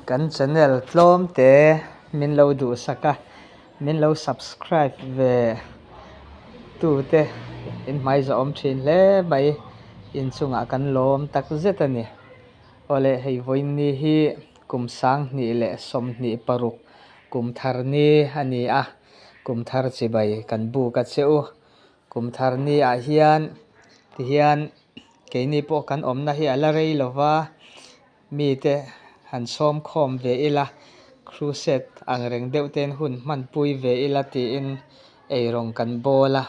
Kan channel tlawm te min lo duhsak a, min lo subscribe ve tute in hmaizawh awm thin hle mai. Inchungah kan lawm takzet a ni. Awle hei vawiin hi kum 2026 kum thar ni a ni a, kum thar chibai kan buk a che u. Kum thar ni ah hian tihian keini pawh kan awmna hi a la rei lo va, mite han sawm khawm ve ila, crusade ang reng deuh ten hun hmanpui ve ila tiin eirawng kan bawl a.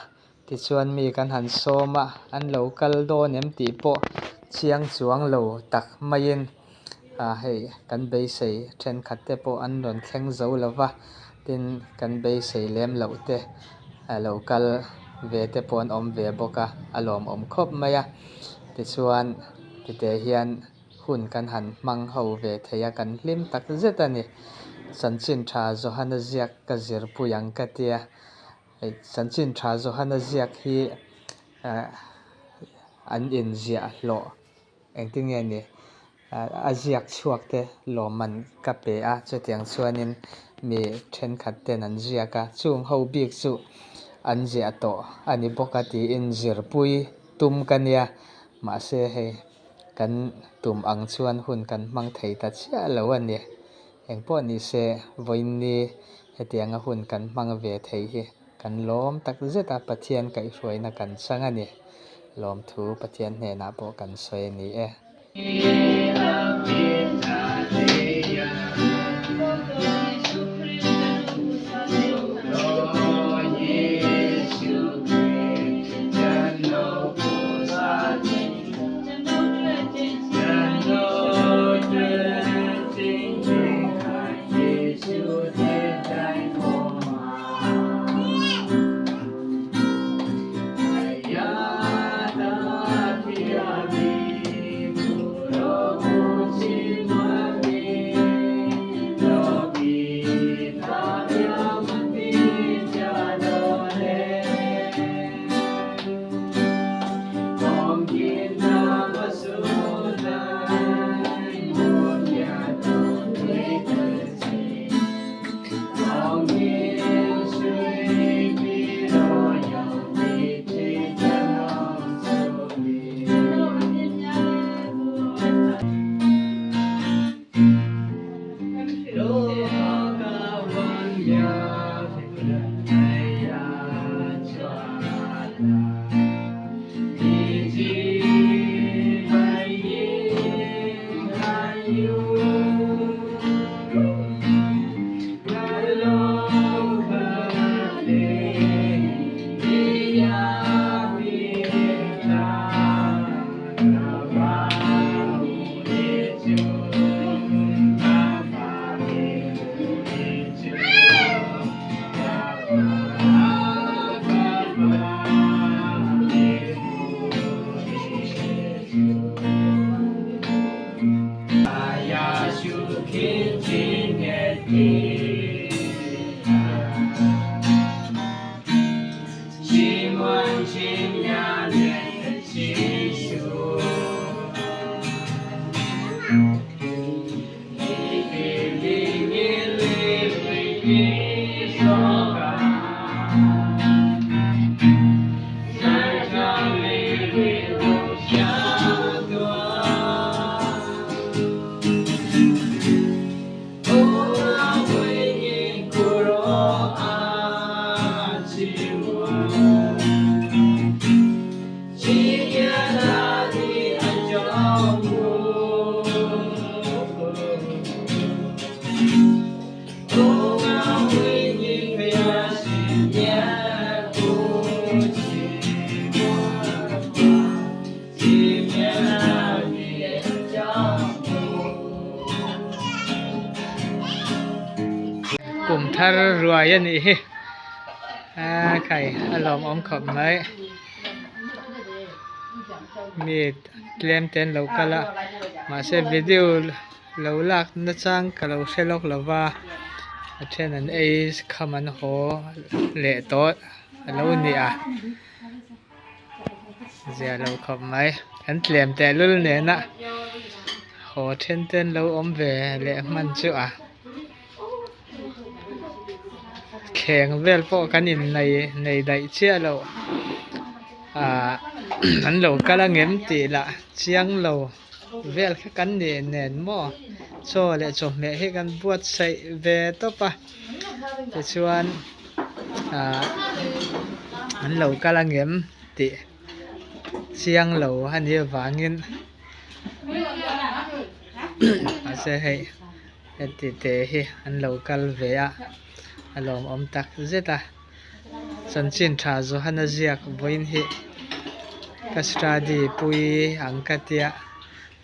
Tichuan mi kan han sawm a, an lo kal dawn em tih pawh chiang chuang lo tak maiin ah hei kan beisei thenkhat te pawh an rawn thleng zo lo va, tin kan beisei lem loh te a lo kal ve te pawh an awm ve bawk a, a lawmawm khawp mai a. Tichuan tite hian hun kan han hmang ho ve thei a, kan hlim tak zet a ni. Chanchin tha Johana ziak ka zirpui ang ka tia. Hei chanchin tha Johana ziak hi eh an inziah hlawh engtin nge ni a ziak chhuak te lawmman ka pe a chutiang chuanin mi thenkhat ten an ziak a chung ho bik chu an ziah tawh a ni bawk a tiin zirpui tum ka nia mahse hei kan tum ang chuan hun kan hmang thei ta chiah lo a ni. Engpawh ni se, vawiinni hetianga hun kan hmang ve thei hi kan lawm tak zet a, Pathian kaihhruaina kan chang a ni. Lawmthu Pathian hnenah pawh kan sawi a ni e. Kum thar ruai a nih hi a khai a lawmawm khawp mai mi tlem te an lo kal a mahse video lo lak nachang ka lo hre lawk lo va a then an ei kham an haw leh tawh a lo ni a. Zia lo khawp mai. An tlem tehlul nena Haw then te an lo awm ve leh hman chu a thleng vel pawh kan in nei nei daih chiah loh ah an lo kal angem tih lah chiang lo vel kha kan nih nen maw chaw leh chawhmeh hi kan buatsaih ve tawp a tichuan ah an lo kal angem tih chiang lo a nih avangin mahse hei heti te hi an lo kal ve a a lawmawm tak zet a chanchin tha Johana ziak vawiin hi ka study pui ang ka tia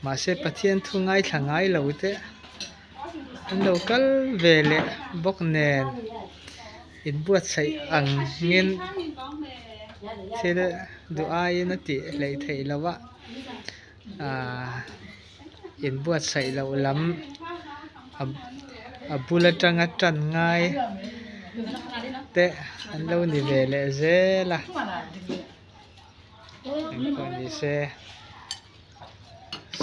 mahse Pathian thu ngaithla ngai lo te an lo kal ve leh bawk nen inbuatsaih angin thil duh aiin a tih hleih theih loh a ahh inbuatsaih loh lam a bul atanga tan ngai te an lo ni ve leh zel a engpawh ni se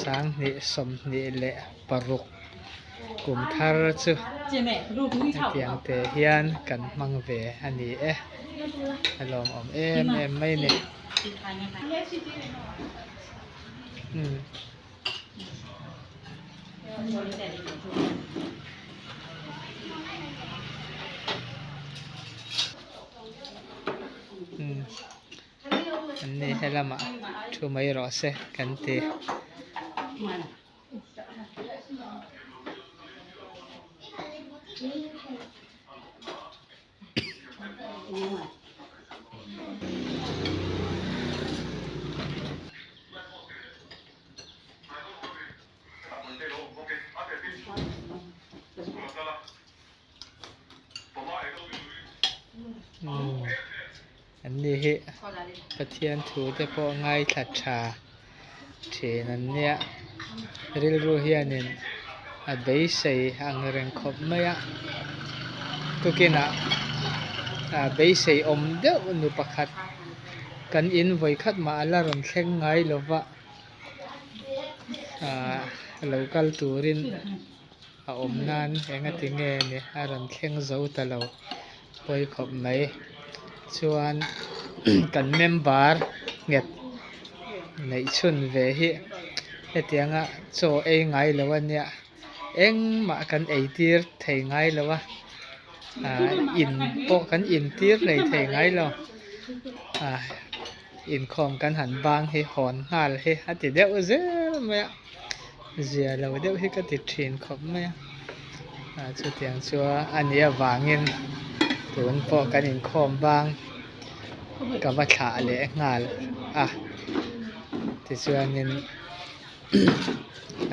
sanghnih 26 kum thar chu hetiang te hian kan hmang ve a ni e a lawmawm em em mai a ni. An ni helamah thu mai rawh se kan ti. An ni hi Pathian thu te pawh ngaithla tha thin an nia rilru hianin a beisei ang reng khawp mai a tukinah ah beisei awm deuh nu pakhat kan in vawikhat mah a la rawn thleng ngai lo va ah lo kal turin. a awm nan engati nge ni a rawn thleng zo ta lo pawi khawp mai chuan kan member nghet neih chhun ve hi hetianga chaw ei ngai lo a nia engmah kan ei tir thei ngai lo a ah in pawh kan in tir hlei thei ngai lo ah inkhawm kan han bang hi hawn nghal hi a ti deuh zel mai a. Zia lo deuh hi ka ti thin khawp mai a, ah chutiang chu a nih avangin tun pawh kan inkhawm bang ka va thlah leh nghal a tichuanin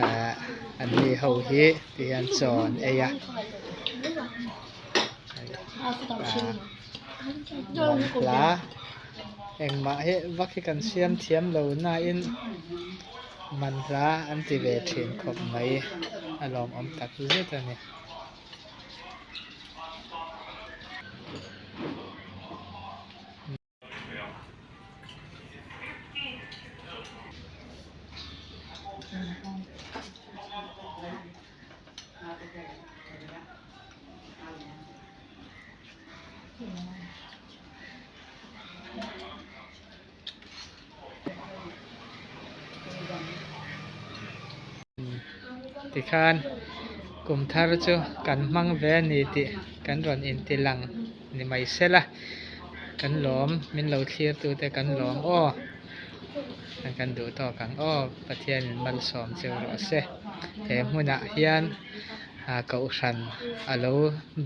ah an ni ho hi tihian chaw an ei a ah manhla engmah hi vak hi kan siam thiam lo nain. Manhla an ti ve thin khawp mai a lawmawm tak zet a ni. Tikhan kum thar chu kan hmang ve a ni tih kan rawn inti lang ni mai sela kan lawm min lo thlir tute kan lawm aw kan duh tawk ang aw Pathianin malsawm cheu rawh se he hmunah hian kohhran a lo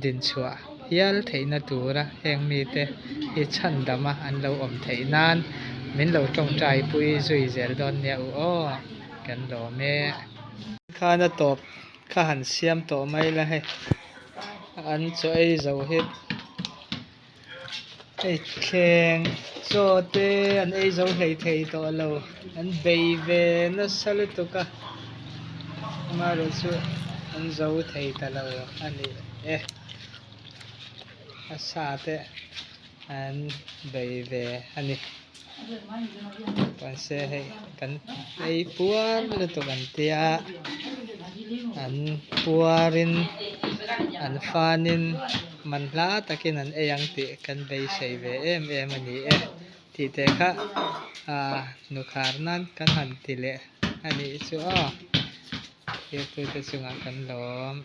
din chhuah hial theihna tura heng mite hi chhandam a an lo awm theih nan min lo tawngtai pui zui zel dawn nia u aw kan lawm e. Khana tawp kha han siam tawh mai la hei an chaw ei zo hi hei thleng chaw te an ei zo hlei thei tawh lo an bei ve nasa lutuk a amaherawhchu an zo thei ta lo a ni e a sa te an bei ve a ni. Mahse hei kan ei puar lutuk an tia an puarin an fanin man hla takin an ei ang tih kan beisei ve em em a ni e tih te kha ah nukhar nan kan han ti leh a nih chu aw thirtute chungah kan lawm.